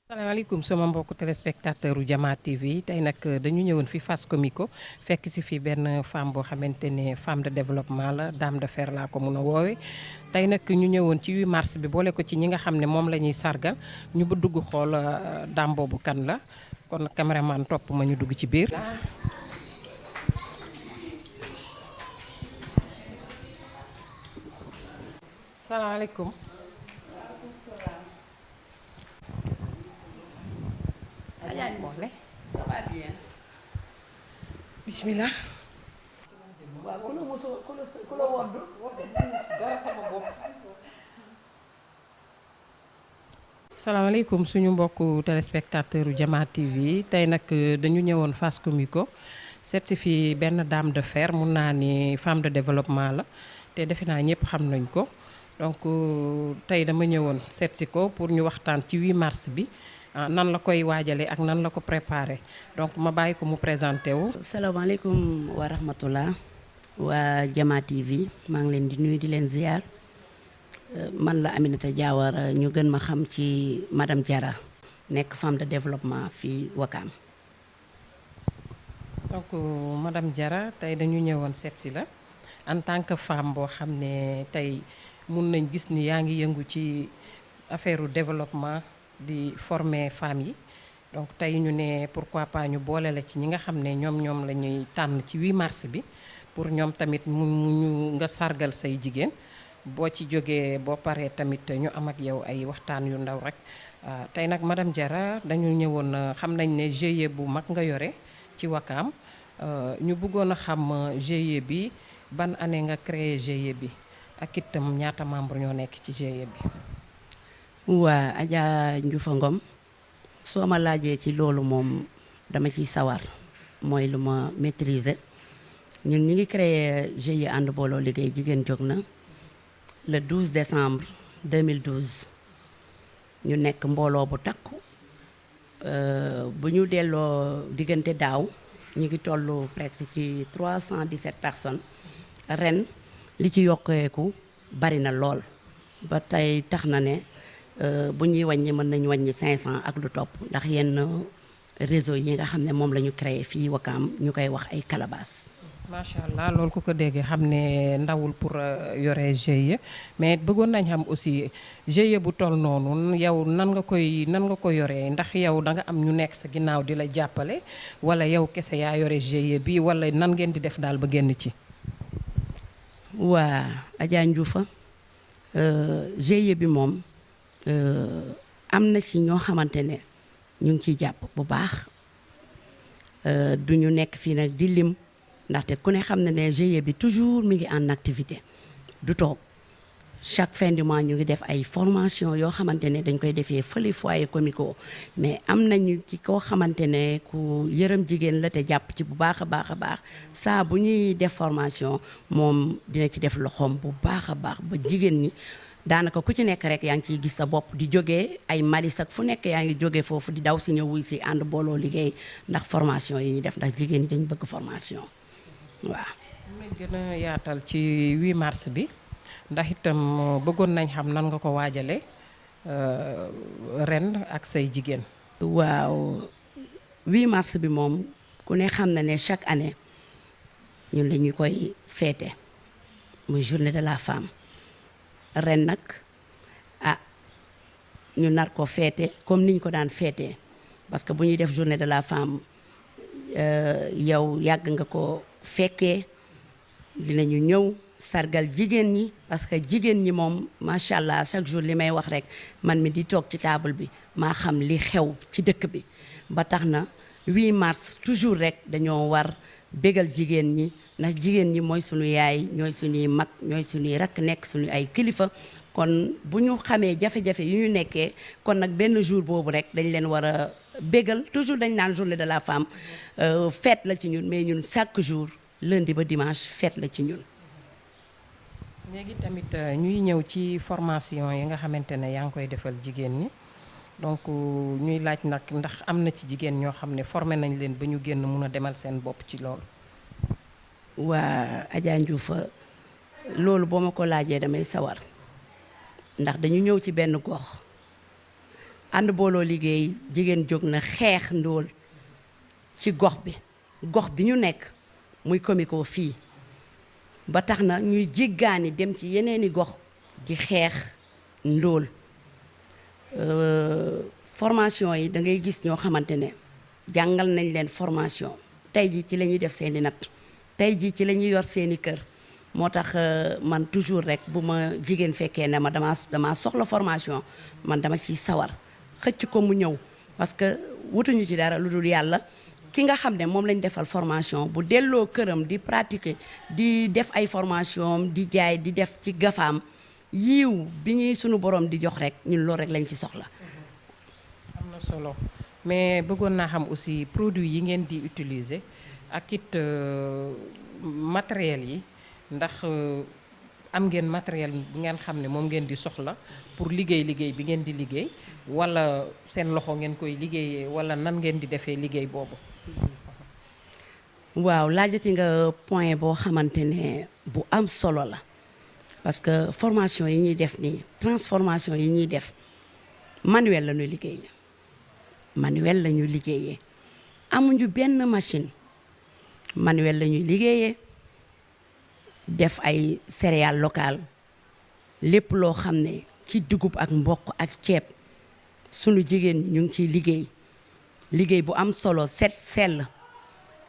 salaamaaleykum sama mbokku téléspectateur u Jama TV tey nag dañu ñëwoon fi Fass Comico fekk si fi benn femme boo xamante ne femme de développement la dame de fer laa ko mun a woowe tey nag ñu ñëwoon ci 8 mars bi boole ko ci ñi nga xam ne moom la ñuy sargal ñu ba dugg xool dame boobu kan la kon caméraman topp ma ñu dugg ci biir. salaamaaleykum. boole ça va bien. bismillah. waaw ku la mosoo ku la woddu. dara sama bopp. salaamaaleykum suñu mbokku téléspectateur u Jama TV tey nag dañu ñëwoon Fass Comico seet si fi benn dame de fer mun naa ni femme de développement la te defe naa ñëpp xam nañ ko donc tey dama ñëwoon seet si ko pour ñu waxtaan ci 8 mars bi. nan la koy waajalee ak nan la ko préparé donc ma bàyyi ko mu présenté wu. salaamaaleykum wa rahmatullah waa Jama TV maa ngi leen di nuyu di leen ziar man la Aminata Diawara ñu gën ma xam ci madame Diarra nekk femme de développement fii Wakaam. donc madame Diarra tey dañu ñëwoon seet si la en tant que femme boo xam ne tey mun nañ gis ni yaa ngi yëngu ci affaire développement. di former femmes yi donc tey ñu ne pourquoi pas ñu boole la ci ñi nga xam ne ñoom la ñuy tànn ci 8 mars bi pour ñoom tamit mu ñu nga sargal say jigéen boo ci jógee boo paree tamit ñu am ak yow ay waxtaan yu ndaw rek tey nag madame Diarra dañu ñëwoon xam nañ ne GIE bu mag nga yore ci Wakaam ñu bëggoon a xam GIE bi ban année nga créé GIE bi ak itam ñaata membre ñoo nekk ci GIE bi. waa Adja Ndioufa Ngom soo ma laajee ci loolu moom dama ciy sawar mooy lu ma maîtriser ñun ñi ngi créé GIE ànd booloo liggéey jigéen jóg na le 12 décembre 2012 ñu nekk mbooloo bu takku bu ñu delloo diggante daaw ñu ngi toll presque ci 317 personnes ren li ci yokkeeku bari na lool ba tey tax na ne bu ñuy wàññi mën nañu wàññi 500 ak lu topp ndax yenn réseau yi nga xam ne moom la ñu créé fii Wakaam ñu koy wax ay calebasse. macha allah loolu ku ko déggee xam ne ndawul pour yore GIE mais bëggoon nañ xam aussi GIE bu toll noonu yow nan nga ko yoree ndax yow da nga am ñu nekk sa ginnaaw di la jàppale wala yow kese yaa yore GIE bi wala nan ngeen di def daal ba génn ci. waa Adja Ndioufa GIE bi moom. am na ci ñoo xamante ne ñu ngi ciy jàpp bu baax du ñu nekk fii nag di lim ndaxte ku ne xam ne ne GIE bi toujours mi ngi en activité du toog chaque fin du mois ñu ngi def ay formation yoo xamante ne dañ koy defee fële foyer Comico mais am nañu ci koo xamante ne ku yërëm jigéen la te jàpp ci bu baax a baax a baax saa bu ñuy def formation moom dina ci def loxoom bu baax a baax ba jigéen ñi daanaka ku ci nekk rek yaa ngi ciy gis sa bopp di jógee ay maris ak fu nekk yaa ngi jógee foofu di daw si ñëw wuy si ànd booloo liggéey ndax formation yi ñuy def ndax jigéen ñi dañu bëgg formation waaw. may gën a yaatal ci 8 mars bi ndax itam bëggoon nañ xam nan nga ko waajale ren ak say jigéen. waaw 8 mars bi moom ku ne xam na ne chaque année ñun dañu koy féete muy journée de la femme. ren nag ñu nar ko féete comme niñ ko daan féete parce que bu ñuy def journée de la femme yow yàgg nga ko fekkee dinañu ñëw sargal jigéen ñi parce que jigéen ñi moom macha allah chaque jour li may wax rek man mi di toog ci table bi maa xam li xew ci dëkk bi ba tax na 8 mars toujours rek dañoo war bégal jigéen ñi ndax jigéen ñi mooy suñu yaay ñooy suñuy mag ñooy suñuy rakk nekk suñu ay kilifa kon bu ñu xamee jafe-jafe yu ñu nekkee kon nag benn jour boobu rek dañ leen war a bégal toujours dañ naan journée de la femme fête la ci ñun mais ñun chaque jour lundi ba dimanche fête la ci ñun. léegi tamit ñuy ñëw ci formation yi nga xamante ne yaa ngi koy defal jigéen ñi donc ñuy laaj nag ndax am na ci jigéen ñoo xam ne formé nañ leen ba ñu génn mun a demal seen bopp ci loolu. waa Adja Ndioufa loolu boo ma ko laajee damay sawar ndax dañu ñëw ci benn gox ànd booloo liggéey jigéen jóg na xeex ndóol ci gox bi ñu nekk muy Comico fii ba tax na ñuy jéggaani dem ci yeneeni gox di xeex ndóol formation yi da ngay gis ñoo xamante ne jàngal nañ leen formation tey jii ci la ñuy def seeni natt tey jii ci la ñuy yor seeni kër moo tax man toujours rek bu ma jigéen fekkee ne ma damaa soxla formation man dama ciy sawar xëcc ko mu ñëw parce que wutuñu ci dara lu dul yàlla ki nga xam ne moom lañ defal formation bu delloo këram di pratiquer di def ay formation di jaay di def ci gafaam yiiw bi ñuy sunu borom di jox rek ñun loolu rek lañ ci soxla. am na solo mais bëggoon naa xam aussi produits yi ngeen di utiliser ak it matériel yi ndax am ngeen matériel bi ngeen xam ne moom ngeen di soxla pour liggéey bi ngeen di liggéey wala seen loxo ngeen koy liggéeyee wala nan ngeen di defee liggéey boobu. waaw laajati nga point boo xamante ne bu am solo la parce que formation yi ñuy def nii transformation yi ñuy def manuel la ñuy liggéeyee manuel la ñuy liggéeyee amuñu benn machine manuel la ñuy liggéeyee def ay céréales locales lépp loo xam ne ci dugub ak mboq ak ceeb sunu jigéen ñu ngi ciy liggéey bu am solo set sell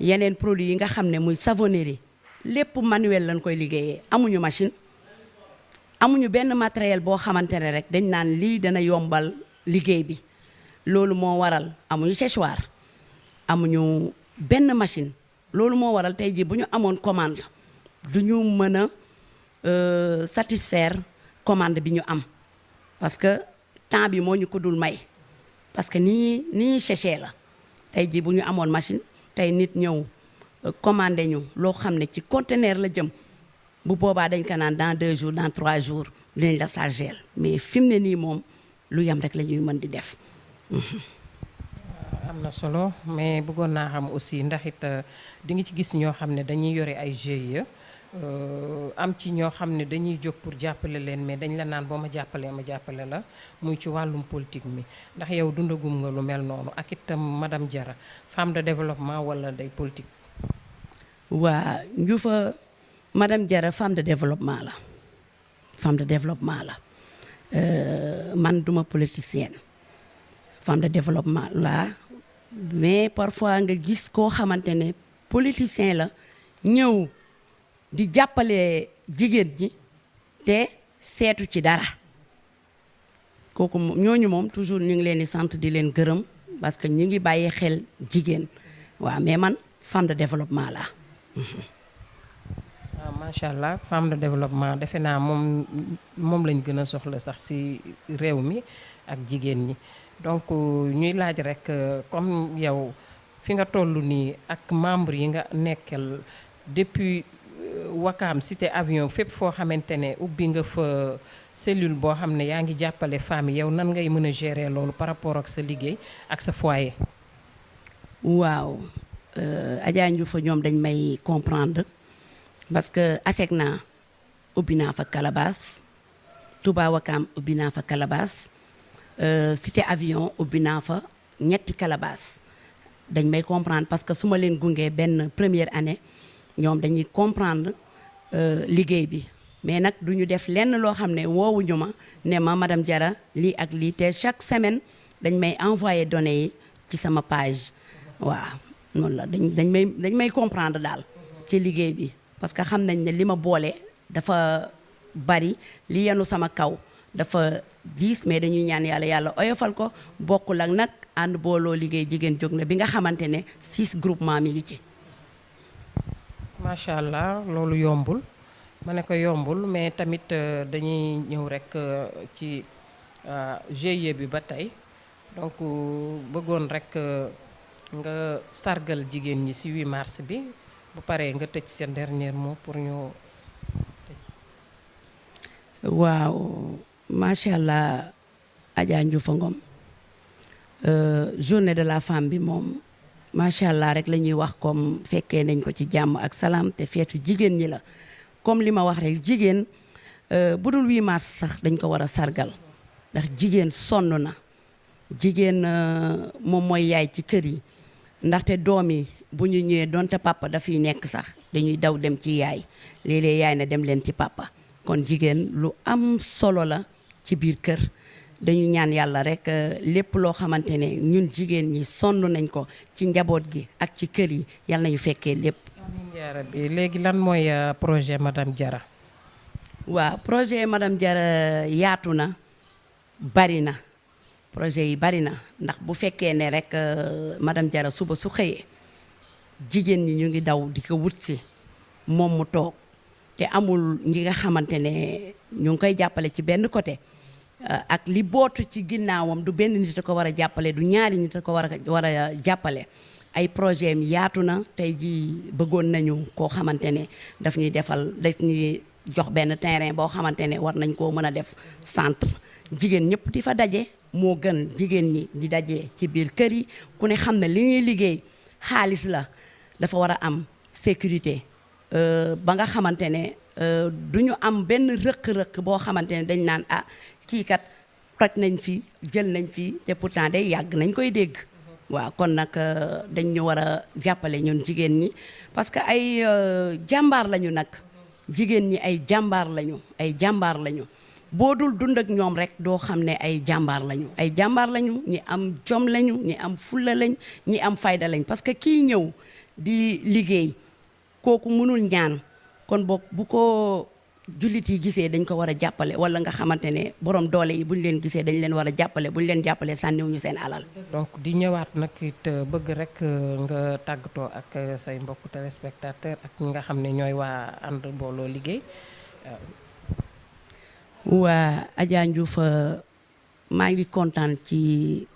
yeneen produits yi nga xam ne muy savonnerie lépp manuel lañ koy liggéeyee amuñu machine amuñu benn matériel boo xamante ne rek dañ naan lii dana yombal liggéey bi loolu moo waral amuñu séchoir amuñu benn machine loolu moo waral tey jii bu ñu amoon commande du ñu mën a satisfaire commande bi ñu am parce que temps bi moo ñu ko dul may parce que ni ñuy séché la tey jii bu ñu amoon machine tey nit ñëw commandé ñu loo xam ne ci conteneur la jëm bu boobaa dañ ko naan dans 2 jours dans 3 jours dinañ la chargé mais fi mu ne nii moom lu yem rek la ñuy mën di def. am na solo mais bëggoon naa xam aussi ndax it di nga ci gis ñoo xam ne dañuy yore ay GIE am ci ñoo xam ne dañuy jóg pour jàppale leen mais dañ la naan boo ma jàppalee ma jàppale la muy ci wàllum politique mi ndax yow dundagum nga lu mel noonu ak itam madame Diarra femme de développement wala day politique. waa ñu fa madame Diarra femme de développement la man duma politicienne femme de développement la mais parfois nga gis koo xamante ne politicien la ñëw di jàppale jigéen ñi te seetu ci dara kooku ñooñu moom toujours ñu ngi leen di sant di leen gërëm parce que ñu ngi bàyyi xel jigéen waaw mais man femme de développement la. waaw macha allah femme de développement defe naa moom lañ gën a soxla sax ci réew mi ak jigéen ñi donc ñuy laaj rek comme yow fi nga toll nii ak membre yi nga nekkal depuis Wakaam cité avion fépp foo xamante ne ubbi nga fa cellule boo xam ne yaa ngi jàppale femmes yow nan ngay mën a gérer loolu par rapport ak sa liggéey ak sa foyer. waaw Adja Ndioufa ñoom dañ may comprendre parce que ASECNA ubbi naa fa Calabas Touba Wakaam ubbi naa fa Calabas cité avion ubbi naa fa 3 Calabas dañ may comprendre parce que su ma leen gungee benn première année ñoom dañuy comprendre liggéey bi mais nag du ñu def lenn loo xam ne woowuñu ma ne ma madame Diarra lii ak lii te chaque semaine dañ may envoyer données yi ci sama page waaw noonu la dañ may comprendre daal ci liggéey bi parce que xam nañ ne li ma boole dafa bari li yenu sama kaw dafa diis mais dañuy ñaan yàlla oyofal ko bokkul ak nag ànd booloo liggéey jigéen jóg na bi nga xamante ne 6 groupement mi ngi ci. macha allah loolu yombul ma ne ko yombul mais tamit dañuy ñëw rek ci GIE bi ba tey donc bëggoon rek nga sargal jigéen ñi ci 8 mars bi bu paree nga tëj seen dernier mot pour ñu. waaw macha allah Adja Ndioufa Ngom journée de la femme bi moom. macha allah rek la ñuy wax comme fekkee nañ ko ci jàmm ak salaam te feetu jigéen ñi la comme li ma wax rek jigéen bu dul 8 mars sax dañ ko war a sargal ndax jigéen sonn na jigéen moom mooy yaay ci kër yi ndaxte doom yi bu ñu ñëwee donte papa dafiy nekk sax dañuy daw dem ci yaay léeg-léeg yaay na dem leen ci papa kon jigéen lu am solo la ci biir kër dañu ñaan yàlla rek lépp loo xamante ne ñun jigéen ñi sonn nañ ko ci njaboot gi ak ci kër yi yàlla nañu fekkee lépp. amiin yaa rabbi. léegi lan mooy projet madame Diarra. waaw projet madame Diarra yaatu na bari na projet yi bari na ndax bu fekkee ne rek madame Diarra suba su xëyee jigéen ñi ñu ngi daw di ko wut si moom mu toog te amul ñi nga xamante ne ñu ngi koy jàppale ci benn côté ak li bootu ci ginnaawam du benn nit a ko war a jàppale du ñaari nit a ko war a jàppale ay projet mi yaatu na tey ji bëggoon nañu koo xamante ne daf ñuy jox benn terrain boo xamante ne war nañ koo mën a def centre jigéen ñëpp di fa daje moo gën jigéen ñi di daje ci biir kër yi ku ne xam ne li ñuy liggéey xaalis la dafa war a am sécurité ba nga xamante ne du ñu am benn rëq-rëq boo xamante ne dañ naan kii kat toj nañ fi jël nañ fi te pourtant day yàgg nañ koy dégg waaw kon nag dañ ñu war a jàppale ñun jigéen ñi parce que ay jàmbaar lañu nag jigéen ñi ay jàmbaar lañu boo dul dund ak ñoom rek doo xam ne ay jàmbaar lañu ñi am jom lañu ñi am fulla lañ ñi am fayda lañ parce que kii ñëw di liggéey kooku mënul ñaan kon boog bu ko jullit yi gisee dañ ko war a jàppale wala nga xamante ne borom doole yi buñ leen gisee dañ leen war a jàppale buñ leen jàppale sànniwuñu seen alal. donc di ñëwaat nag it bëgg rek nga tàggatoo ak say mbokku téléspectateur ak ñi nga xam ne ñooy waa ànd booloo liggéey. waa Adja Ndiouf maa ngi kontaan ci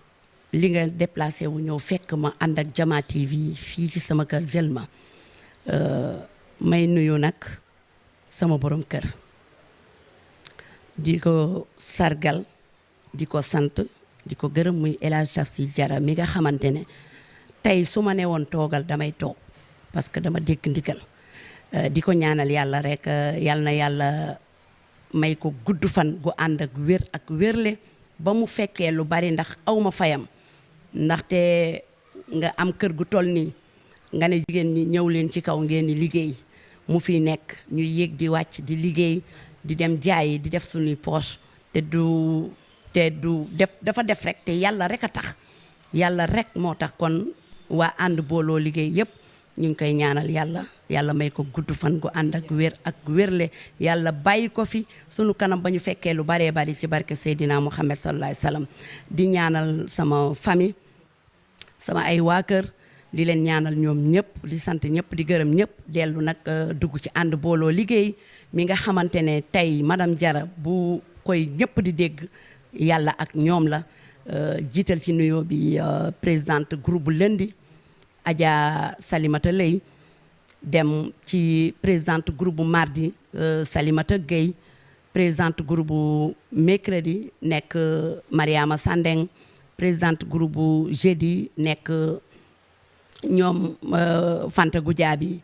li nga déplacé wu ñëw fekk ma ànd ak Jama TV fii ci sama kër jël ma may nuyu nag sama borom kër di ko sargal di ko sant di ko gërëm muy El Hadj Tafsir Diarra mi nga xamante ne tey su ma ne woon toogal damay toog parce que dama dégg ndigal di ko ñaanal yàlla rek yal na yàlla may ko gudd fan gu ànd ak wér ak wérle ba mu fekkee lu bari ndax awma fayam ndaxte nga am kër gu toll nii nga ne jigéen ñi ñëw leen ci kaw ngeen di liggéey mu fi nekk ñuy yéeg di wàcc di liggéey di dem jaayi di def suñuy poche te du def dafa def rek te yàlla rek a tax yàlla rek moo tax kon waa ànd booloo liggéey yépp ñu ngi koy ñaanal yàlla may ko gudd fan gu ànd ak wér ak wérle yàlla bàyyi ko fi sunu kanam ba ñu fekkee lu baree bari ci barke Seydina Muhammad sallallahu alayhi wa sallam di ñaanal sama famille sama ay waa kër di leen ñaanal ñoom ñëpp di sant ñëpp di gërëm ñëpp dellu nag dugg ci ànd booloo liggéey mi nga xamante ne tey madame Diarra bu koy ñëpp di dégg yàlla ak ñoom la jiital ci nuyoo bi présidente groupe bu Lundi Adja Salimata Lay dem ci présidente groupe bu mardi Salimata Gueye présidente groupe bu mercredi nekk Mariama Sandeng présidente groupe bu jeudi nekk ñoom Fanta Goudiaby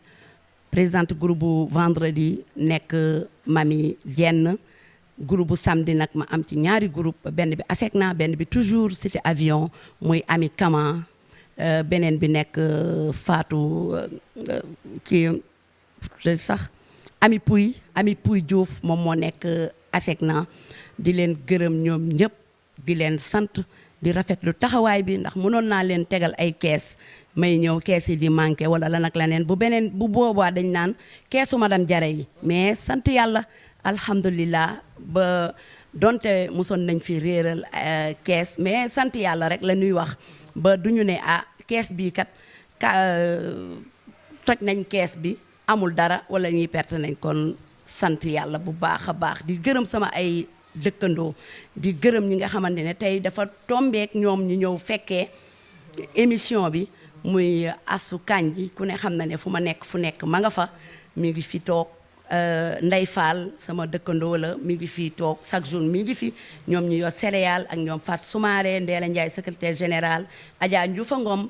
présidente groupe bu vendredi nekk Mami Dieng groupe bu samedi nag ma am ci ñaari groupe benn bi ASECNA benn bi toujours cité avion muy Ami Kama beneen bi nekk Fatou kii sax Ami Pouy Diouf moom moo nekk ASECNA di leen gërëm ñoom ñëpp di leen sant di rafetlu taxawaay bi ndax mënoon naa leen tegal ay kees may ñëw kees yi di manqué wala lan ak leneen bu boobaa dañ naan keesu madame Diarra yi mais sant yàlla alhamdulilah ba donte mosoon nañ fi réeral kees mais sant yàlla rek la ñuy wax ba duñu ne kees bii kat toj nañ kees bi amul dara wala ñuy perte nañ kon sant yàlla bu baax a baax di gërëm sama ay dëkkandoo di gërëm ñi nga xamante ne tey dafa tombeek ñoom ñu ñëw fekkee émission bi muy Asu Kanji ku ne xam na ne fu ma nekk fu nekk ma nga fa mi ngi fi toog Ndey Fall sama dëkkandoo la mi ngi fi toog chaque jour mi ngi fi ñoom ñu yor céréale ak ñoom Fat Soumaré Ndeela Ndiaye secrétaire général Adja Ndioufa Ngom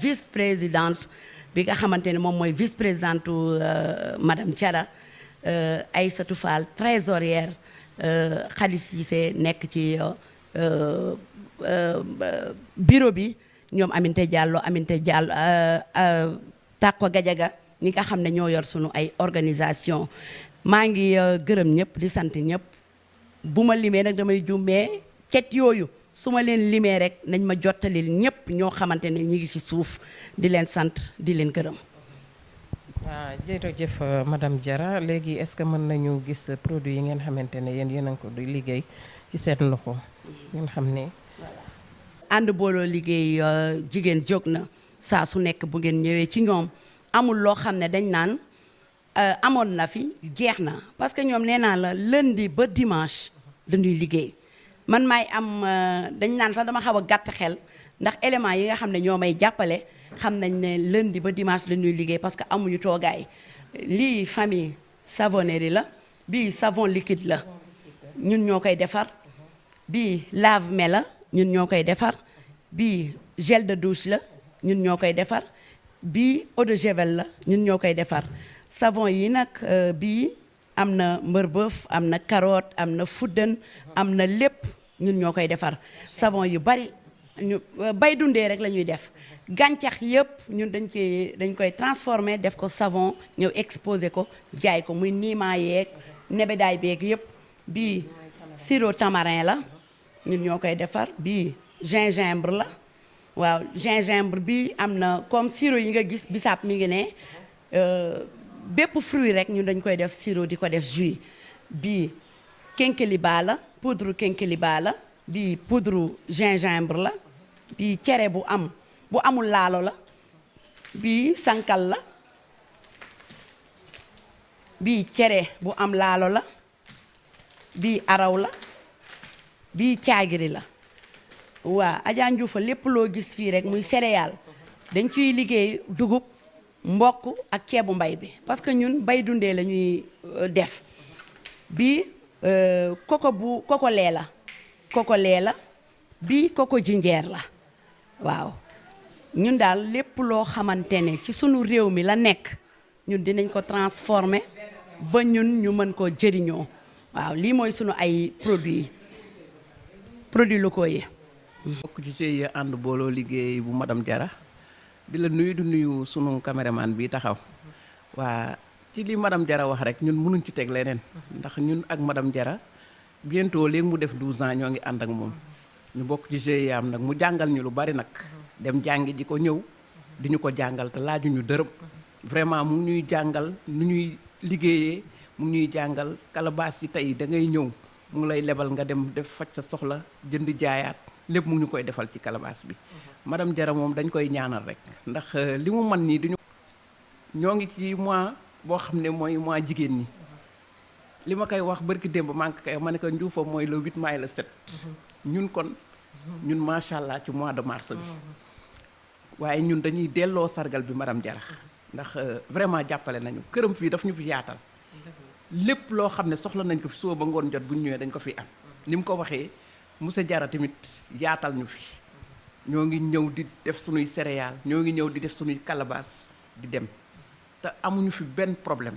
vice présidente bi nga xamante ne moom mooy vice présidente madame Diarra Aïssatou Fall trésorière Khady Cissé nekk ci bureau bi ñoom Aminata Diallo Tako Gajaga ñi nga xam ne ñoo yor sunu ay organisation maa ngi gërëm ñëpp di sant ñëpp bu ma limee nag damay juumee ket yooyu su ma leen limee rek nañ ma jottalil ñëpp ñoo xamante ne ñi ngi ci suuf di leen sant di leen gërëm. waaw jërëjëf madame Diarra léegi est-ce que mën nañu gis produit yi ngeen xamante ne yéen a ngi ko di liggéey ci seen loxo ngeen xam ne. ànd booloo liggéey jigéen jóg na saa su nekk bu ngeen ñëwee ci ñoom amul loo xam ne dañ naan amoon na fi jeex na parce que ñoom nee naa la lundi ba dimanche dañuy liggéey man maay am dañ naan sax dama xaw a gàtt xel ndax éléments yi nga xam ne ñoo may jàppale xam nañ ne lundi ba dimanche dañuy liggéey parce que amuñu toogaay lii famille savonnerie la bii savon liquide la ñun ñoo koy defar bii lave-mains la ñun ñoo koy defar bii gel de douche la ñun ñoo koy defar bii eau de javel la ñun ñoo koy defar savon yi nag bii am na mbërbëf am na carotte am na fuddën am na lépp ñun ñoo koy defar savon yu bari ñu bay dundee rek la ñuy def gàncax yëpp ñun dañ koy transformer def ko savon ñëw exposé ko jaay ko muy niimaa yeeg nebedaay beeg yëpp bii sirop tamarin la ñun ñoo koy defar bii gingembre la waaw gingembre bi am na comme sirop yi nga gis bisaab mi ngi ne bépp fruit rek ñun dañ koy def sirop di ko def jus bii kénkeliba la poudre kénkeliba la bii poudre gingembre la bii cere bu amul laalo la bii sankal la bii cere bu am laalo la bii araw la bii caagiri la waa Adja Ndioufa lépp loo gis fii rek muy céréale dañ ciy liggéey dugub mbokk ak ceebu mbay bi parce que ñun bay dundee la ñuy def bii koko lee la bii koko jinjeer la waaw ñun daal lépp loo xamante ne ci sunu réew mi la nekk ñun dinañ ko transformer ba ñun ñu mën koo jëriñoo waaw lii mooy sunu ay produits locaux yi. bokk ci GIE ànd booloo liggéey bu madame Diarra di la nuyu di nuyu sunu caméraman bi taxaw waa ci li madame Diarra wax rek ñun mënuñ ci teg leneen ndax ñun ak madame Diarra bientôt léegi mu def 12 ans ñoo ngi ànd ak moom ñu bokk ci GIE am nag mu jàngal ñu lu bari nag dem jàngi ji ko ñëw di ñu ko jàngal te laajuñu dërëm vraiment mu ñuy jàngal nu ñuy liggéeyee mu ñuy jàngal calebasse yi tey da ngay ñëw mu ngi lay lebal nga dem def faj sa soxla jënd jaayaat lépp mu ngi ñu koy defal ci calebasse bi madame Diarra moom dañ koy ñaanal rek ndax li mu man nii duñu ñoo ngi ci mois boo xam ne mooy mois jigéen ñi li ma koy wax barki démb maa ngi koy ma ne ko Ndioufa mooy le 8 mai le 7 ñun kon ñun macha allah ci mois de mars bi waaye ñun dañuy delloo sargal bi madame Diarra ndax vraiment jàppale nañu këram fii daf ñu fi yaatal lépp loo xam ne soxla nañ ko fi suba ba ngoon jot bu ñu ñëwee dañ ko fi am ni mu ko waxee monsieur Diarra tamit yaatal ñu fi ñoo ngi ñëw di def suñuy céréales ñoo ngi ñëw di def suñuy calebasse di dem te amuñu fi benn problème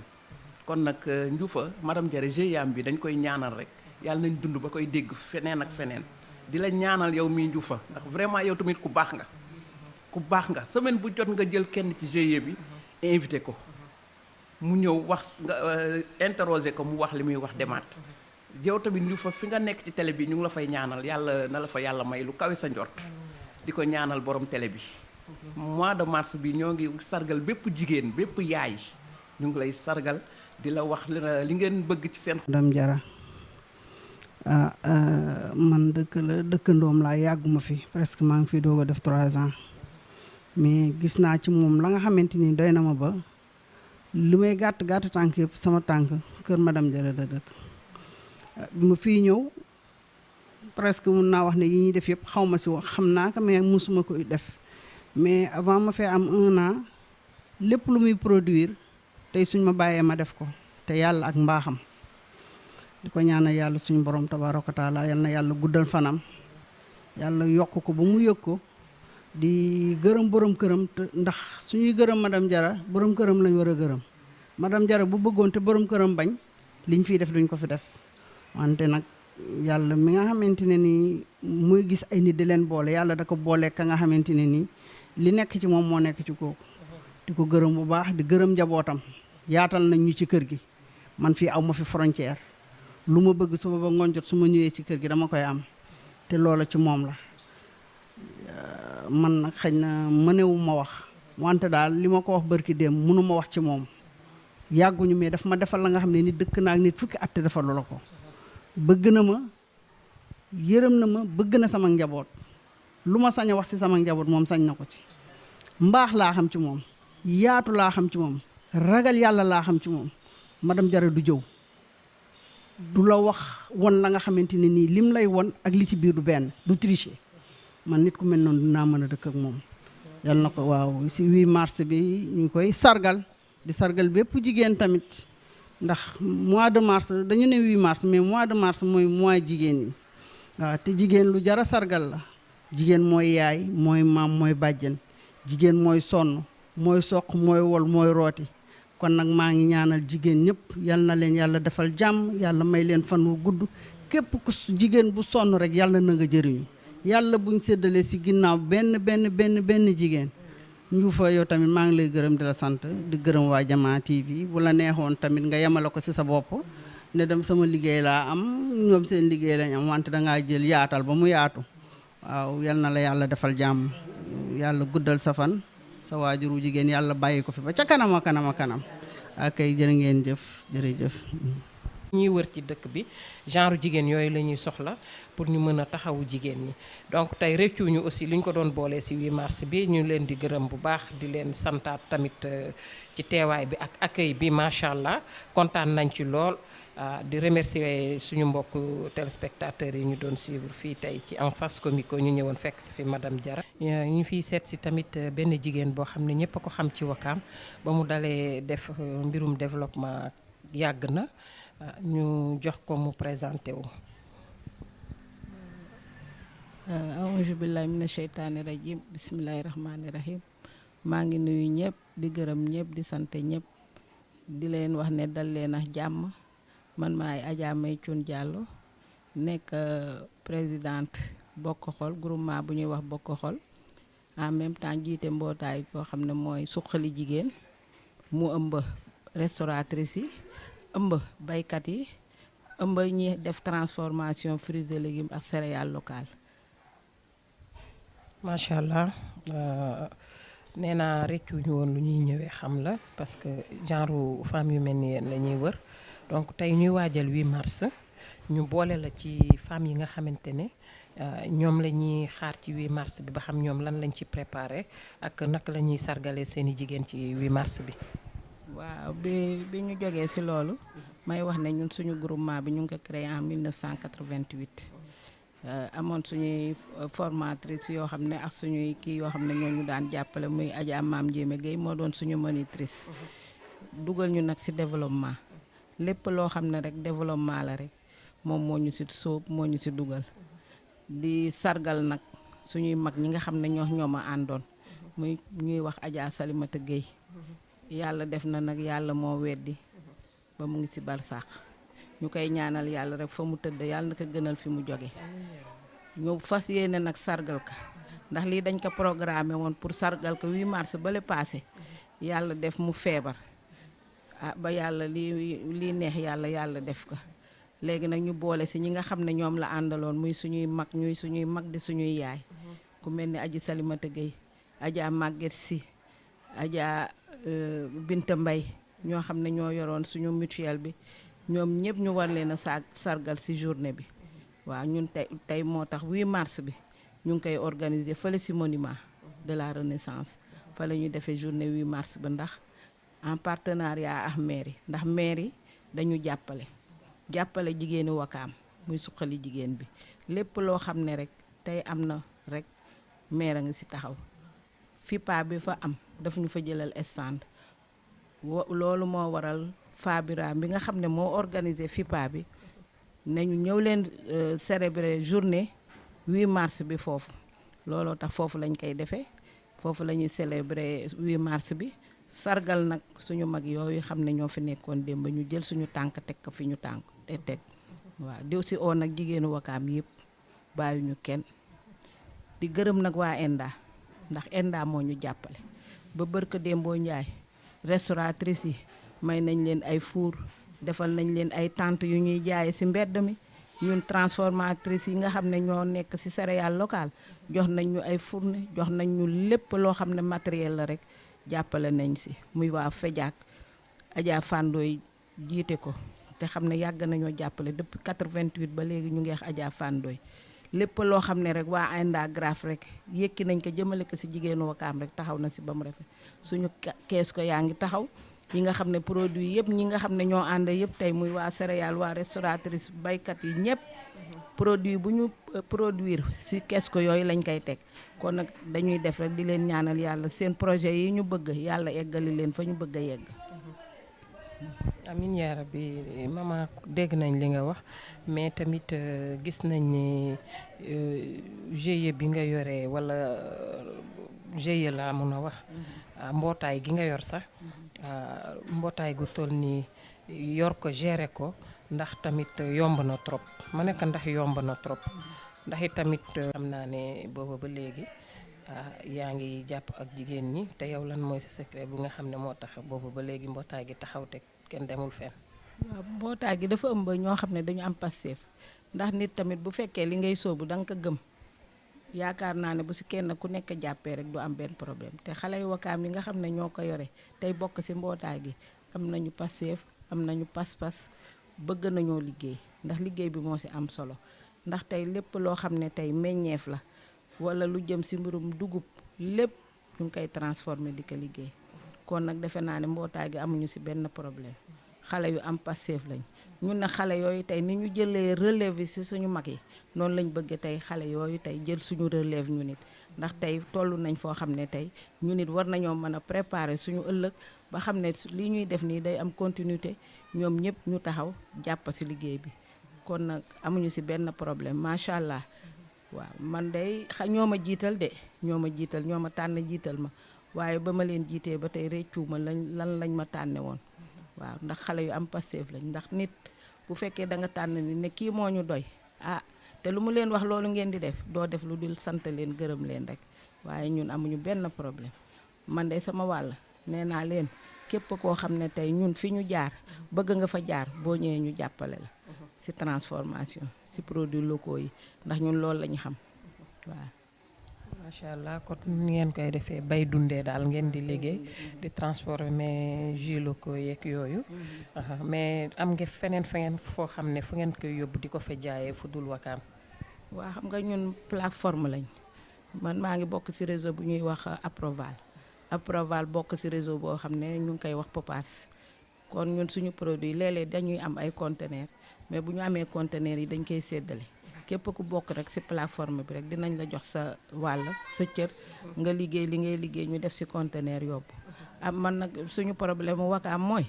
kon nag Ndioufa madame Diarra GIE bi dañ koy ñaanal rek yàlla nañ dund ba koy dégg feneen ak feneen di la ñaanal yow mii Ndioufa ndax vraiment yow tamit ku baax nga semaine bu jot nga jël kenn ci GIE bi invité ko mu ñëw wax nga interroger ko mu wax li muy wax demaat yow tamit Ndioufa fi nga nekk ci télé bi ñu ngi la fay ñaanal yàlla na la fa yàlla may lu kawe sa njort di ko ñaanal borom télé bi mois de mars bi ñoo ngi sargal bépp jigéen bépp yaay ñu ngi lay sargal di la wax li ngeen bëgg ci seen. madame Diarra man dëkkandoom laa yàgguma fi presque maa ngi fi doog a def 3 ans mais gis naa ci moom la nga xamante ni doy na ma ba li may gàtt tànk yëpp sama tànk kër madame Diarra la dëkk bi ma fii ñëw presque mun naa wax ne yi ñuy def yëpp xaw ma si wax xam naa ko mais musuma ko def mais avant ma fee am 1 an lépp lu muy produire tey suñ ma bàyyee ma def ko te yàlla ak mbaaxam di ko ñaanal yàlla suñu borom tabaaraka taala yal na yàlla guddal fanam yàlla yokk ko ba mu yëg ko di gërëm borom këram ndax suñuy gërëm madame Diarra borom këram lañ war a gërëm madame Diarra bu bëggoon te borom këram bañ liñ fiy def duñ ko fi def wante nag yàlla mi nga xamante ne nii muy gis ay nit di leen boole yàlla da ko boole ka nga xamante ne nii li nekk ci moom moo nekk ci kooku di ko gërëm bu baax di gërëm njabootam yaatal nañ ñu ci kër gi man fii aw ma fi frontière lu ma bëgg suba ba ngoon jot su ma ñëwee ci kër gi dama koy am te loola ci moom la man nag xëy na mënewu ma wax wante daal li ma ko wax barki dem mënu ma wax ci moom yàgguñu mais daf ma defal la nga xam ne nit dëkk naa ak nit fukki at te defalu la ko bëgg na ma yërëm na ma bëgg na sama njaboot lu ma sañ a wax ci sama njaboot moom sañ na ko ci mbaax laa xam ci moom yaatu laa xam ci moom ragal yàlla laa xam ci moom madame Diarra du jëw du la wax won la nga xamante ne nii lim lay won ak li ci biir du benn du tricher man nit ku mel noonu dinaa mën a dëkk ak moom yal na ko waaw si 8 mars bi ñu koy sargal di sargal bépp jigéen tamit ndax mois de mars dañu ne 8 mars mais mois de mars mooy mois jigéen ñi waaw te jigéen lu jara sargal la jigéen mooy yaay mooy maam mooy bàjjen jigéen mooy sonn mooy soq mooy wol mooy rooti kon nag maa ngi ñaanal jigéen ñëpp yal na leen yàlla defal jàmm yàlla may leen fan wu gudd képp ku jigéen bu sonn rek yàlla na nga jëriñu yàlla buñ séddalee si ginnaaw benn jigéen ñu fa yow tamit maa ngi lay gërëm di la sant di gërëm waa Jamaa TV bu la neexoon tamit nga yemale ko si sa bopp ne dem sama liggéey laa am ñoom seen liggéey lañ am wante dangaa jël yaatal ba mu yaatu waaw yal na la yàlla defal jàmm yàlla guddal sa fan sa waajuru jigéen yàlla bàyyi ko fi ba ca kanam a kanam akay jërë ngeen jëf jërëjëf. ñuy wër ci dëkk bi genre jigéen yooyu la ñuy soxla pour ñu mën a taxawu jigéen ñi donc tey rëccuñu aussi li ñu ko doon boolee ci 8 mars bi ñu leen di gërëm bu baax di leen santaat tamit ci teewaay bi ak accueil bi macha allah kontaan nañ ci lool. di remercier suñu mbokk téléspectateurs yi ñu doon suivre fii tey ci En Face Comico ñu ñëwoon fekk si fi madame Diarra. ñu fiy seet si tamit benn jigéen boo xam ne ñëpp a ko xam ci Wakaam ba mu dalee def mbirum développement yàgg na ñu jox ko mu présenté wu. aouzu billahi mina sheytaani rajim bismillahi rahmaani rahim maa ngi nuyu ñëpp di gërëm ñëpp di sant ñëpp di leen wax ne dal leen ak jàmm. man maay Adja May Thioune Diallo nekk présidente Bokk Xol groupement bu ñuy wax Bokk Xol en même temps jiite mbootaay koo xam ne mooy suqali jigéen mu ëmb restauratrice yi ëmb baykat yi ëmb ñi def transformation fruits et légumes ak céréales locales. macha allah nee naa rëccuñu woon lu ñuy ñëwee xam la parce que genre femme yu mel ni yéen la ñuy wër. donc tey ñuy waajal 8 mars ñu boole la ci femmes yi nga xamante ne ñoom la ñuy xaar ci 8 mars bi ba xam ñoom lan lañ ci préparé ak naka la ñuy sargalee seeni jigéen ci 8 mars bi. waaw bi ñu jógee ci loolu may wax ne ñun suñu groupement bi ñu ngi ko créé en 1988 amoon suñuy formatrice yoo xam ne ak suñuy kii yoo xam ne ñoo ñu daan jàppale muy Adja Maam Jéeme Guèye moo doon suñu monitrice dugal ñu nag ci développement. lépp loo xam ne rek développement la rek moom moo ñu ci sóob moo ñu ci dugal di sargal nag suñuy mag ñi nga xam ne ñoo ma àndoon muy ñuy wax Adja Salimata Gueye yàlla def na nag yàlla moo weddi ba mu ngi ci barsàq ñu koy ñaanal yàlla rek fa mu tëdd yàlla na ko gënal fi mu jóge ñu fas yéene nag sargal ka ndax lii dañ ko programmé woon pour sargal ko 8 mars bale passé yàlla def mu feebar ba yàlla lii neex yàlla def ko léegi nag ñu boole ci ñi nga xam ne ñoom la àndaloon muy suñuy mag di suñuy yaay ku mel ni Aji Salimata Gueye Adja Maguette Sy Adja Binta Mbay ñoo xam ne ñoo yoroon suñu mutuelle bi ñoom ñëpp ñu war leen a sargal ci journée bi waaw ñun tey moo tax 8 mars bi ñu ngi koy organiser fële ci monument de la Renaissance fa la ñuy defee journée 8 mars ba ndax en partenariat ak mairie ndax mairie dañu jàppale jigéeni Wakaam muy suqali jigéen bi lépp loo xam ne rek tey am na rek maire a ngi ci taxaw FIPA bi fa am daf ñu fa jëlal stand loolu moo waral Fabira bi nga xam ne moo organisé FIPA bi nañu ñëw leen célébrer journée 8 mars bi foofu looloo tax foofu lañ koy defee foofu la ñuy célébrer 8 mars bi sargal nag suñu mag yooyu xam ne ñoo fi nekkoon démb ñu jël suñu tànk teg ko fi ñu tànk te teg waaw di si oo nag jigéenu Wakaam yëpp bàyyiwuñu kenn di gërëm nag waa ENDA ndax ENDA moo ñu jàppale ba bërka Dembo Njaay restauratrice yi may nañ leen ay four defal nañ leen ay tentes yu ñuy jaaye si mbedd mi ñun transformatrice yi nga xam ne ñoo nekk si céréale locale jox nañ ñu ay fourne jox nañ ñu lépp loo xam ne matériel la rek jàppale nañ si muy waa FEJAC Adja Fandoy jiite ko te xam ne yàgg nañoo jàppale depuis 88 ba léegi ñu ngi wax Adja Fandoy lépp loo xam ne rek waa ENDA Graph rek yëkki nañ ko jëmale ko si jigéenu Wakaam rek taxaw na si ba mu rafet suñu kees ko yaa ngi taxaw yi nga xam ne produit yëpp ñi nga xam ne ñoo ànd yëpp tey muy waa céréale waa restauratrice baykat yi ñëpp produit bu ñu produire si kees ko yooyu lañ koy teg kon nag dañuy def rek di leen ñaanal yàlla seen projet yi ñu bëgg yàlla eggali leen fa ñu bëgg a yegg. amin yaa rabbi mama dégg nañ li nga wax mais tamit gis nañ ni GIE bi nga yore wala GIE laa mun a wax mbootaay gi nga yor sax mbootaay gu toll nii yor ko gérer ko ndax tamit yomb na trop ma nekk ndax yomb na trop ndax it tamit xam naa ne booba ba léegi yaa ngi jàpp ak jigéen ñi te yow lan mooy sa secret bu nga xam ne moo tax booba ba léegi mbootaay gi taxaw te kenn demul fenn. waaw mbootaay gi dafa ëmb ñoo xam ne dañu am Pastef ndax nit tamit bu fekkee li ngay sóobu da nga ko gëm yaakaar naa ne bu si kenn ku nekk jàppee rek du am benn problème te xale yu Wakaam yi nga xam ne ñoo ko yore tey bokk si mbootaay gi am nañu Pastef am nañu pas-pas bëgg nañoo liggéey ndax liggéey bi moo si am solo ndax tey lépp loo xam ne tey meññeef la wala lu jëm si mbirum dugub lépp ñu ngi koy transformer di ko liggéey kon nag defe naa ne mbootaay gi amuñu si benn problème xale yu am Pastef lañ ñun na xale yooyu tey ni ñu jëlee relève yi si suñu mag yi noonu lañ bëgg tey xale yooyu tey jël suñu relève ñu nit ndax tey toll nañ foo xam ne tey ñu nit war nañoo mën a préparer suñu ëllëg ba xam ne li ñuy def nii day am continuité ñoom ñëpp ñu taxaw jàpp si liggéey bi kon nag amuñu si benn problème macha allah waaw man day ñoo ma jiital de ñoo ma jiital ñoo ma tànn jiital ma waaye ba ma leen jiitee ba tey réccuuma lan lañ ma tànne woon waaw ndax xale yu am Pastef lañ ndax nit bu fekkee da nga tànn ni ne kii moo ñu doy te lu mu leen wax loolu ngeen di def doo def lu dul sant leen gërëm leen rek waaye ñun amuñu benn problème man de sama wàll nee naa leen képp koo xam ne tey ñun fi ñu jaar bëgg nga fa jaar boo ñëwee ñu jàppale la si transformation si produits locaux yi ndax ñun loolu la ñu xam waaw. macha allah kon ngeen koy defee bay dundee daal ngeen di liggéey di transformer jus locaux yeeg yooyu mais am nga feneen foo xam ne fu ngeen koy yóbbu di ko fa jaayee fu dul Wakaam. waa xam nga ñun plateforme lañ man maa ngi bokk ci réseau bu ñuy wax Aproval bokk ci réseau boo xam ne ñu ngi koy wax Popas kon ñun suñu produit léeg-léeg dañuy am ay conteneurs mais bu ñu amee conteneurs yi dañ koy séddale képp ku bokk rek ci plateforme bi rek dinañ la jox sa wàll sa cër nga liggéey li ngay liggéey ñu def ci conteneur yóbbu man nag suñu problème mu Wakaam mooy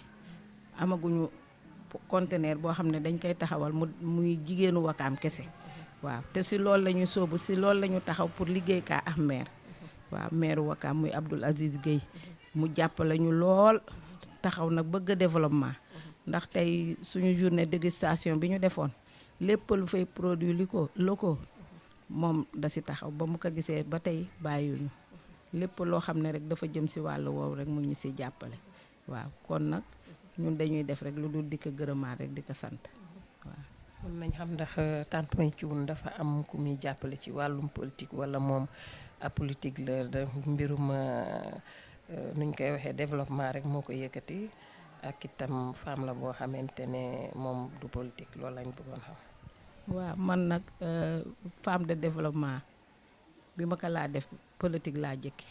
amaguñu conteneur boo xam ne dañ koy taxawal muy jigéenu Wakaam kese waaw te ci loolu la ñu sóobu ci loolu la ñu taxaw pour liggéey kaa ak maire waaw maire Wakaam muy Abdoul Aziz Guèye mu jàppale ñu lool taxaw nag bëgg développement ndax tey suñu journée dégustation bi ñu defoon lépp lu fay produit locaux moom da ci taxaw ba mu ko gisee ba tey bàyyiwuñu lépp loo xam ne rek dafa jëm ci wàllu woowu rek mu ñu ci jàppale waaw kon nag ñun dañuy def rek lu dul di ko gërëmaat rek di ko sant waaw. mën nañ xam ndax Tante May Thioune dafa am ku muy jàppale ci wàllum politique walla moom apolitique la mbirum nuñ koy waxee développement rek moo ko yëkkati ak itam femme la boo xamante ne moom du politique loolu lañ bëggoon xam. waaw man nag femme de développement bi ma ko laa def politique laa jëkke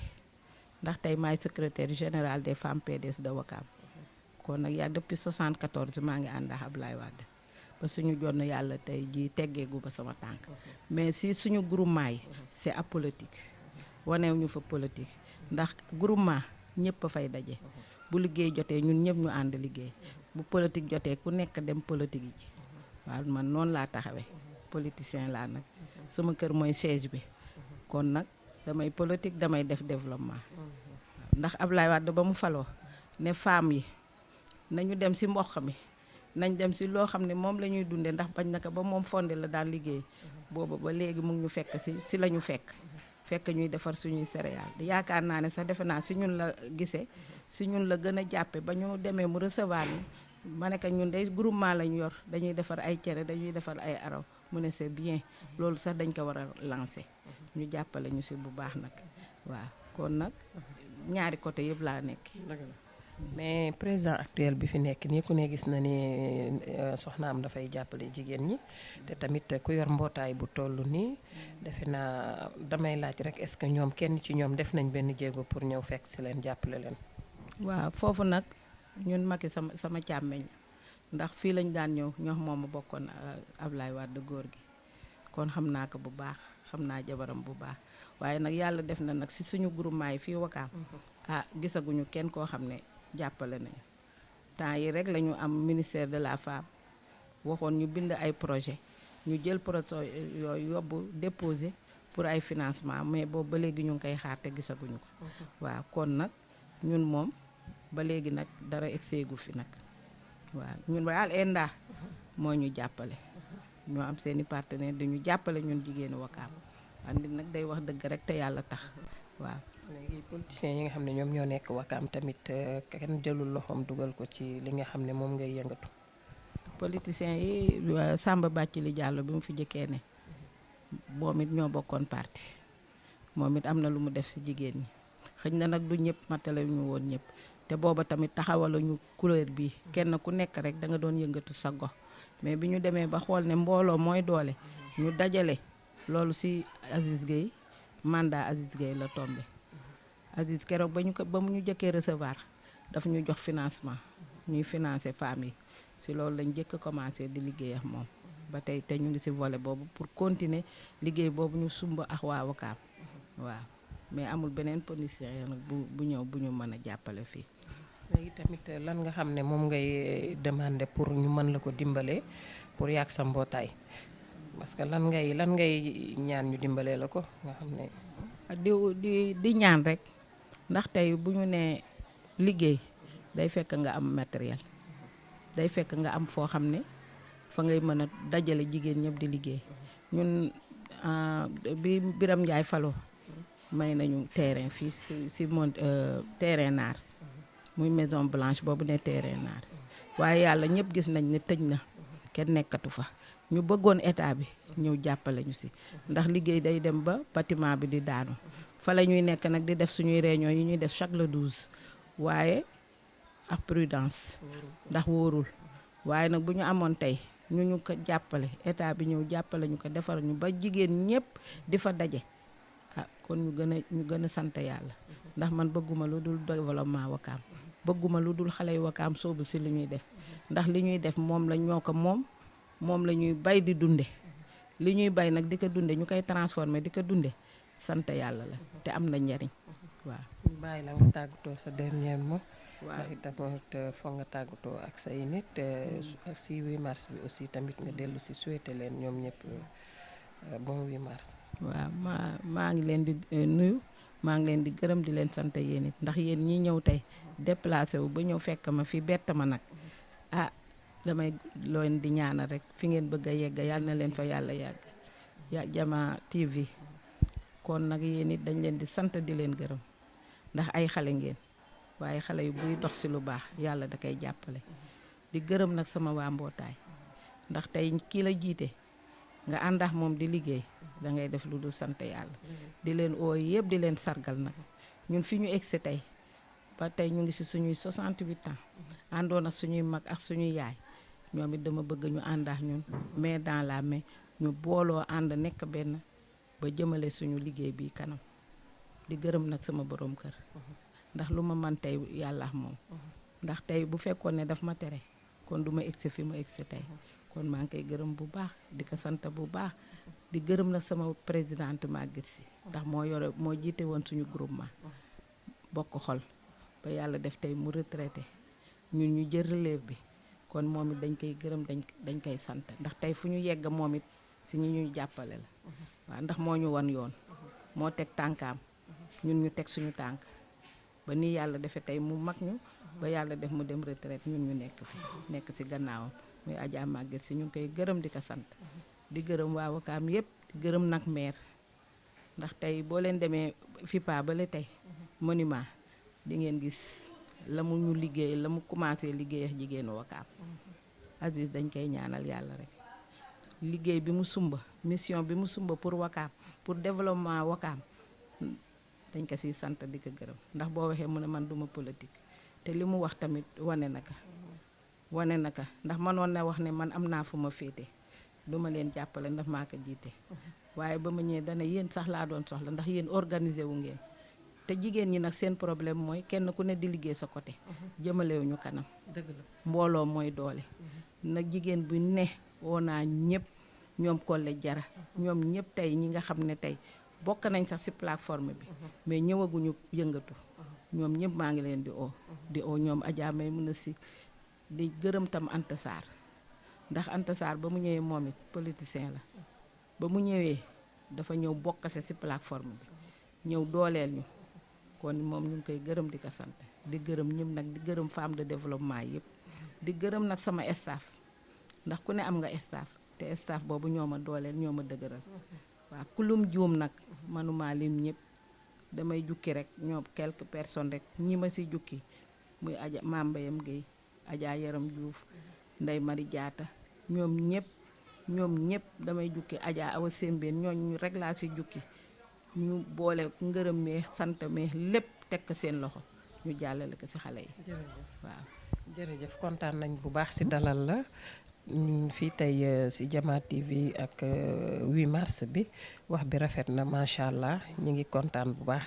ndax tey maay secrétaire général des femmes PDS de Wakaam kon nag yaa depuis 74 maa ngi ànd ak Ablaye Wade ba suñu jonn yàlla tey ji teggeegu ba sama tànk mais si suñu groupement yi c'est apolitique waneew ñu fa politique ndax groupement ñëpp a fay daje bu liggéey jotee ñun ñëpp ñu ànd liggéey bu politique jotee ku nekk dem politique yi waaw man noonu laa taxawee politicien laa nag sama kër mooy siège bi kon nag damay politique damay def développement ndax Ablaye Wade ba mu faloo ne femmes yi nañu dem ci mboq mi nañ dem si loo xam ne moom la ñuy dundee ndax bañ naka ba moom fonde la daan liggéey booba ba léegi mu ngi ñu fekk si la ñu fekk ñuy defar suñuy céréales yaakaar naa ne sax defe naa si ñun la gisee si ñun la gën a jàppe ba ñu demee mu recevoir ñu ma ne que ñun day groupement lañ yor dañuy defar ay cere dañuy defar ay araw mu ne c'est bien loolu sax dañ ko war a lancer ñu jàppale ñu si bu baax nag waaw kon nag ñaari côté yëpp laa nekk. mais président actuel bi fi nekk nii ku ne gis na ni soxnaam dafay jàppale jigéen ñi te tamit ku yor mbootaay bu toll nii defe naa damay laaj rek est-ce que ñoom kenn ci ñoom def nañ benn jéego pour ñëw fekk si leen jàppale leen. waaw foofu nag ñun Macky sama càmmeñ ndax fii lañ daan ñëw ñoo moom ma bokkoon Ablaye Wade góor gi kon xam naa ko bu baax xam naa jabaram bu baax waaye nag yàlla def na nag si suñu groupement yi fii Wakaam gisaguñu kenn koo xam ne jàppale nañu temps yi rek la ñu am ministère de la femme waxoon ñu bind ay projet ñu jël projet yooyu yóbbu déposer pour ay financement mais boobu ba léegi ñu ngi koy xaar te gisaguñu ko waaw kon nag ñun moom ba léegi nag dara egseegu fi nag waaw ñun daal ENDA moo ñu jàppale ñoo am seeni partenaire dañu jàppale ñun jigéenu Wakaam andi nag day wax dëgg rek te yàlla tax waaw. léegi politiciens yi nga xam ne ñoom ñoo nekk Wakaam tamit kenn jëlul loxoom dugal ko ci li nga xam ne moom ngay yëngatu. politiciens yi Samba Bathily Diallo bi mu fi jëkkee ne moom it ñoo bokkoon parti moom it am na lu mu def si jigéen ñi xëy na nag du ñëpp matale ñu woon ñëpp te booba tamit taxawaluñu couleur bi kenn ku nekk rek da nga doon yëngatu sa gox mais bi ñu demee ba xool ne mbooloo mooy doole ñu dajale loolu si Aziz Gueye mandat Aziz Gueye la tombé Aziz keroog ba mu ñu jëkkee recevoir daf ñu jox financement ñuy financer femmes yi si loolu lañ jëkk commencé di liggéey ak moom ba tey te ñu ngi si volet boobu pour continuer liggéey boobu ñu sumb ak waa Wakaam waaw mais amul beneen politicien nag bu ñëw bu ñu mën a jàppale fii. léegi tamit lan nga xam ne moom ngay demander pour ñu mën la ko dimbale pour yàgg sa mbootaay parce que lan ngay ñaan ñu dimbalee la ko nga xam ne. di ñaan rek ndax tey bu ñu nee liggéey day fekk nga am matériel day fekk nga am foo xam ne fa ngay mën a dajale jigéen ñëpp di liggéey ñun bi Biram Ndiaye falo may nañu terrain fii si terrain naar muy Maison Blanche boobu ne terrain naar waaye yàlla ñëpp gis nañ ne tëj na kenn nekkatu fa ñu bëggoon état bi ñëw jàppale ñu si ndax liggéey day dem ba bâtiment bi di daanu fa la ñuy nekk nag di def suñuy réunion yi ñuy def chaque le 12 waaye ak prudence ndax wóorul waaye nag bu ñu amoon tey ñu ko jàppale état bi ñëw jàppale ñu ko defar ñu ba jigéen ñëpp di fa daje kon ñu gën a sant yàlla ndax man bëgguma lu dul développement Wakaam bëgguma lu dul xale yu Wakaam soobu si li ñuy def ndax li ñuy def moom la ñoo ko moom la ñuy bay di dunde li ñuy bay nag di ko dunde ñu koy transformer di ko dunde sant yàlla la te am na njariñ waaw. bàyyi la nga tàggatoo sa dernier mot. waaw tamit foog nga tàggatoo ak say nit si 8 mars bi aussi tamit nga dellu si souhaité leen ñoom ñëpp bon 8 mars. waaw maa ngi leen di nuyu maa ngi leen di gërëm di leen sant yéen it ndax yéen ñi ñëw tey déplacé wu ba ñëw fekk ma fi bett ma nag damay leen di ñaanal rek fi ngeen bëgg a yegg yàlla na leen fa yàlla yàgg Jama TV kon nag yéen it dañ leen di sant di leen gërëm ndax ay xale ngeen waaye xale yu buy dox si lu baax yàlla da koy jàppale di gërëm nag sama waa mbootaay ndax tey kii la jiite nga àndax moom di liggéey da ngay def lu dul sant yàlla di leen ooy yëpp di leen sargal nag ñun fi ñu egsi tey ba tey ñu ngi si suñuy 68 ans àndoon ak suñuy mag ak suñuy yaay ñoom it dama bëgg ñu àndax ñun main dans la main ñu booloo ànd nekk benn ba jëmale suñu liggéey bi kanam di gërëm nag sama borom kër ndax lu ma man tey yàlla moom ndax tey bu fekkoon ne daf ma tere kon du ma egsi fi ma egsi tey kon maa ngi koy gërëm bu baax di ko sant bu baax di gërëm nag sama présidente Maguette Sy ndax moo jiite woon suñu groupement bokk xol ba yàlla def tey mu retraité ñun ñu jël relève bi kon moom it dañ koy gërëm dañ koy sant ndax tey fu ñu yegg moom it si ñu ñuy jàppale la waaw ndax moo ñu wan yoon moo teg tànkaam ñun ñu teg suñu tànk ba nii yàlla defee tey mu mag ñu ba yàlla def mu dem retraite ñun ñu nekk fi nekk ci gannaawam muy Adja Maguette si ñu ngi koy gërëm di ko sant di gërëm waa Wakaam yëpp di gërëm nag maire ndax tey boo leen demee FIPA ba la tey monument di ngeen gis la mu ñu liggéey la mu commencé liggéey ak jigéenu Wakaam Aziz dañ koy ñaanal yàlla rek liggéey bi mu sumba mission bi mu sumba pour Wakaam pour développement Wakaam dañ ko siy sant di ko gërëm ndax boo waxee mu ne man duma politique te li mu wax tamit wane na ka ndax manoon na wax ne man am naa fu ma féete duma leen jàppale ndax maa ko jiite waaye ba ma ñëwee dana yéen sax laa doon soxla ndax yéen organisé wu ngeen te jigéen ñi nag seen problème mooy kenn ku ne di liggéey sa côté jëmalewuñu kanam dëgg la mbooloo mooy doole nag jigéen bu ne woo naa ñëpp ñoom Kolle Jara ñoom ñëpp tey ñi nga xam ne tey bokk nañ sax ci plateforme bi mais ñëwaguñu yëngatu ñoom ñëpp maa ngi leen di oo ñoom Adja may mën a si di gërëm tam Anta Sarr ndax Anta Sarr ba mu ñëwee moom it politicien la ba mu ñëwee dafa ñëw bokkase ci plateforme bi ñëw dooleel ñu kon moom ñu ngi koy gërëm di ko sant di gërëm ñëpp nag di gërëm femme de développement yëpp di gërëm nag sama staff ndax ku ne am nga staff te staff boobu ñoo ma dooleel ñoo ma dëgëral waaw kulum juum nag manuma lim ñëpp damay jukki rek ñoom quelques personnes rek ñi ma ci jukki muy Adja Mambayam Gueye Adja Yaram Diouf Ndey Mari Jaata ñoom ñëpp damay jukki Adja Awa Sembène ñooñu rek laa ci jukki ñu boole ngërëm mee sant mee lépp teg ko seen loxo ñu jàllale ko ci xale yi waaw jërëjëf kontaan nañ bu baax ci dalal la fii tey ci Jama TV ak 8 mars bi wax bi rafet na macha allah ñu ngi kontaan bu baax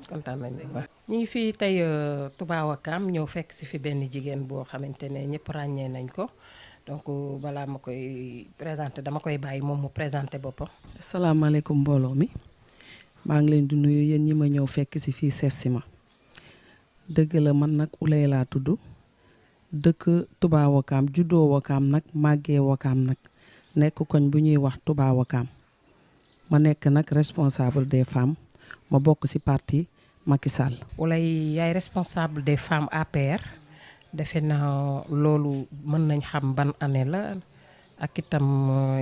kontaan nañ bu baax ñu ngi fii tey Touba Wakaam ñëw fekk ci fi benn jigéen boo xamante ne ñëpp ràññee nañ ko donc balaa ma koy présenté dama koy bàyyi moom mu présenté boppam. asalaamaaleykum mbooloo mi maa ngi leen di nuyu yéen ñi ma ñëw fekk ci fii sees si ma dëgg la man nag Ouleye laa tudd dëkk Touba Wakaam juddoo Wakaam nag màggee Wakaam nag nekk koñ bu ñuy wax Touba Wakaam ma nekk nag responsable des femmes ma bokk ci parti Macky Sall. Ouleye yaay responsable des femmes APR defe naa loolu mën nañ xam ban année la ak itam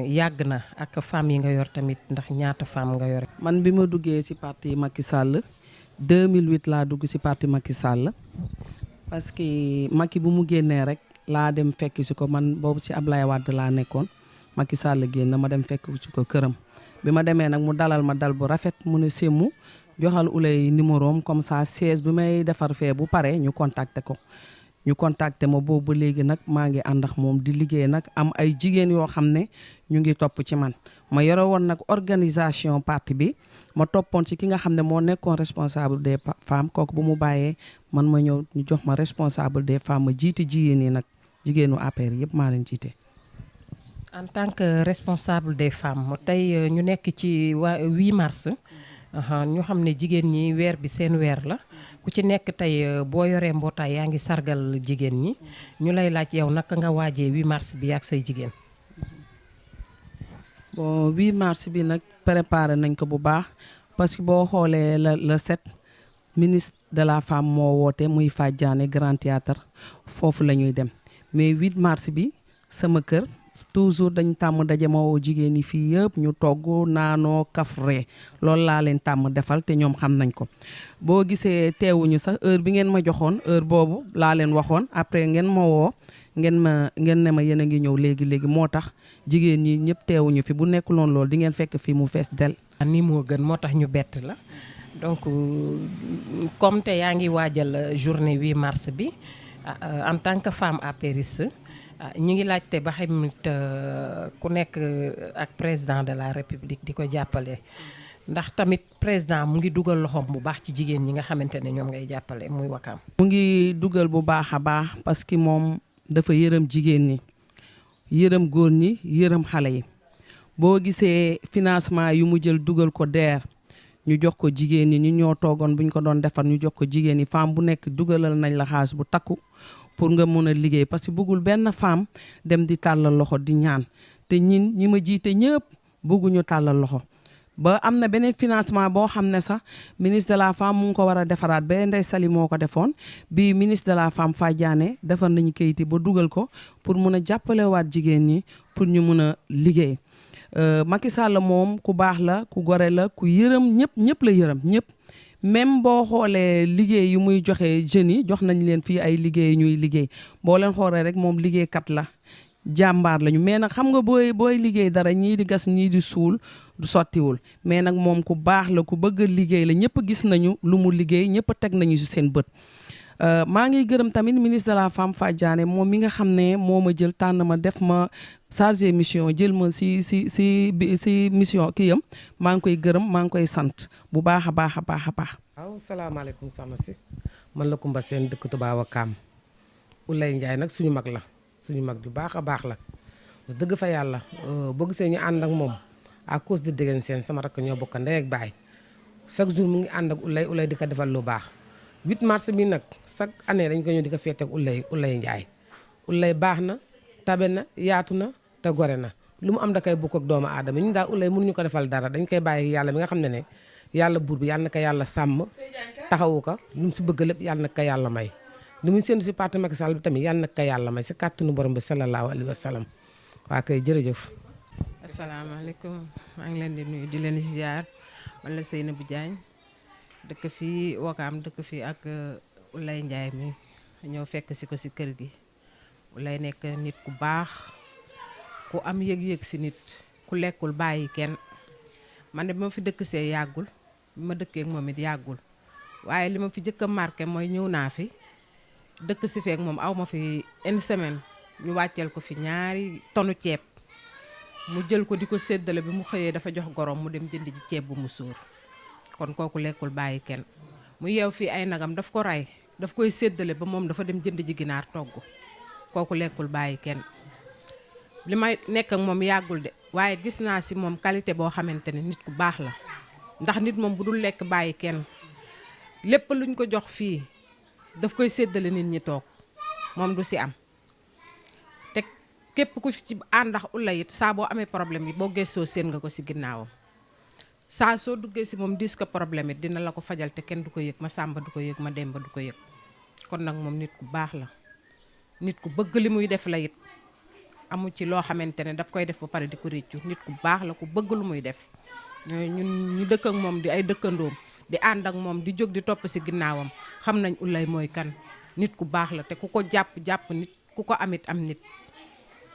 yàgg na ak femmes yi nga yor tamit ndax ñaata femme nga yor. man bi ma duggee ci parti Macky Sall 2008 laa dugg ci parti Macky Sall parce que Macky bu mu génnee rek laa dem fekk ci ko man boobu ci Ablaye Wade laa nekkoon Macky Sall génn ma dem fekk ci ko këram bi ma demee nag mu dalal ma dal bu rafet mu ne Sémou joxal Ouleye numéro am comme ça 16 bi may defar fee bu pare ñu contacter ko. ñu contacté ma boobu ba léegi nag maa ngi ànd ak moom di liggéey nag am ay jigéen yoo xam ne ñu ngi topp ci man ma yore woon nag organisation parti bi ma toppoon ci ki nga xam ne moo nekkoon responsable des femmes kooku bu mu bàyyee man ma ñëw ñu jox ma responsable des femmes ma jiite jigéen ñi nag jigéenu APR yëpp maa leen jiite. en tant que responsable des femmes tey ñu nekk ci 8 mars. ñu xam ne jigéen ñi weer bi seen weer la ku ci nekk tey boo yoree mbootaay yaa ngi sargal jigéen ñi ñu lay laaj yow naka nga waajee 8 mars bi ak say jigéen. bon 8 mars bi nag préparé nañ ko bu baax parce que boo xoolee le 7 ministre de la femme moo woote muy Fadiane Grand Théâtre foofu la ñuy dem mais 8 mars bi sama kër. toujours dañ tàmm daje ma woo jigéen ñi fii yëpp ñu togg naanoo kafre loolu laa leen tàmm defal te ñoom xam nañ ko boo gisee teewuñu sax heure bi ngeen ma joxoon heure boobu laa leen waxoon après ngeen ma woo ngeen ne ma yéen a ngi ñëw léegi moo tax jigéen ñi ñëpp teewuñu fi bu nekkuloon loolu di ngeen fekk fii mu fees del ni moo gën moo tax ñu bett la donc comme te yaa ngi waajal journée 8 mars bi en tant que femme apériste ñu ngi laajte ba xamit ku nekk ak président de la république di ko jàppale ndax tamit président mu ngi dugal loxoom bu baax ci jigéen ñi nga xamante ne ñoom ngay jàppale muy Wakaam. mu ngi dugal bu baax a baax parce que moom dafa yërëm jigéen ñi yërëm góor ñi yërëm xale yi boo gisee financement yu mu jël dugal ko DER ñu jox ko jigéen ñi ñu ñoo toogoon bu ñu ko doon defar ñu jox ko jigéen ñi femme bu nekk dugalal nañ la xaalis bu takku. pour nga mën a liggéey parce que bëggul benn femme dem di tàllal loxo di ñaan te ñi ma jiite ñëpp bëgguñu tàllal loxo ba am na beneen financement boo xam ne sax ministre de la femme mu ngi ko war a defaraat ba Ndeye Sali moo ko defoon bi ministre de la femme Fadiane defar nañu kayit yi ba dugal ko pour mun a jàppalewaat jigéen ñi pour ñu mun a liggéey Macky Sall moom ku baax la ku gore la ku yërëm ñëpp la yërëm ñëpp même boo xoolee liggéey yu muy joxe jeunes yi jox nañ leen fii ay liggéey ñuy liggéey boo leen xoolee rek moom liggéeykat la jàmbaar lañu mais nag xam nga booy liggéey dara ñii di gas ñii di suul du sottiwul mais nag moom ku baax la ku bëgg liggéey la ñëpp gis nañu lu mu liggéey ñëpp teg nañu si seen bët maa ngi gërëm tamit ministre de la femme Fadiane moom mi nga xam ne moo ma jël tànn ma def ma chargé mission jël ma si mission kii yam maa ngi koy gërëm maa ngi koy sant bu baax a baax a baax a baax. waaw salaamaaleykum soxna si man la Kumba Seen dëkk Tubaawa Kaam Ulay Njaay nag suñu mag la suñu mag ju baax a baax la dëgg fa yàlla boo gisee ñu ànd ak moom à cause de Degen Seen sama rakk ñoo bokk ndey ak baay chaque jour mu ngi ànd ak Ulay di ko defal lu baax 8 mars bi nag chaque année dañ ko ñëw di ko féete ak Ulay Njaay Ulay baax na tabe na yaatu na te gore na lu mu am da koy bokk ak doomu aadama ñu daal Ulay mënuñu ko defal dara dañ koy bàyyi yàlla mi nga xam ne yàlla buur bi yàlla na ko yàlla sàmm taxawu ko lu mu si bëgg lépp yàlla na ko yàlla may li muy séntu si parti Macky Sall bi tamit yàlla na ko yàlla may si kàttanu borom bi sallallahu alayhi wa sallam waa kay jërëjëf. asalaamaaleykum maa ngi leen di nuyu di leen ziar man la Seynabou Diagne dëkk fii Wakaam dëkk fii ak Ulay Njaay mi ñëw fekk si ko si kër gi Ulay nekk nit ku baax ku am yëg-yëg si nit ku lekkul bàyyi kenn man de bi ma fi dëkk see yàggul bi ma dëkkee ak moom it yàggul waaye li ma fi jëkk a marqué mooy ñëw naa fi dëkk si feek moom aw ma fi une semaine ñu wàcceel ko fi 2 tonu ceeb mu jël ko di ko séddale bi mu xëyee dafa jox gorom mu dem jënd ji ceeb bu mu sóor kon kooku lekkul bàyyi kenn mu yeew fii ay nagam daf ko rey daf koy séddale ba moom dafa dem jënd ji ginaar togg kooku lekkul bàyyi kenn li may nekk ak moom yàggul de waaye gis naa si moom qualité boo xamante ne nit ku baax la ndax nit moom bu dul lekk bàyyi kenn lépp luñ ko jox fii daf koy séddale nit ñi toog moom du si am te képp ku ci àndax Ulay it saa boo amee problème yi boo gëstoo seen nga ko si ginnaawam saa soo duggee si moom dis ko problème it dina la ko fajal te kenn du ko yëg ma Sàmba du ko yëg ma Demba du ko yëg kon nag moom nit ku baax la nit ku bëgg li muy def la it amu ci loo xamante ne daf koy def ba pare di ko réccu nit ku baax la ku bëgg lu muy def ñun ñu dëkk ak moom di ay dëkkandoom di ànd ak moom di jóg di topp si ginnaawam xam nañ Ulay mooy kan nit ku baax la te ku ko jàpp nit ku ko amit am nit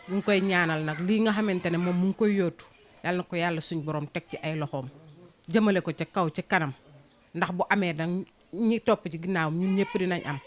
ñu ngi koy ñaanal nag lii nga xamante ne moom mu ngi koy yóotu yàlla na ko yàlla suñ borom teg ci ay loxoom jëmale ko ca kaw ci kanam ndax bu amee nag ñi topp ci ginnaawam ñun ñëpp dinañ am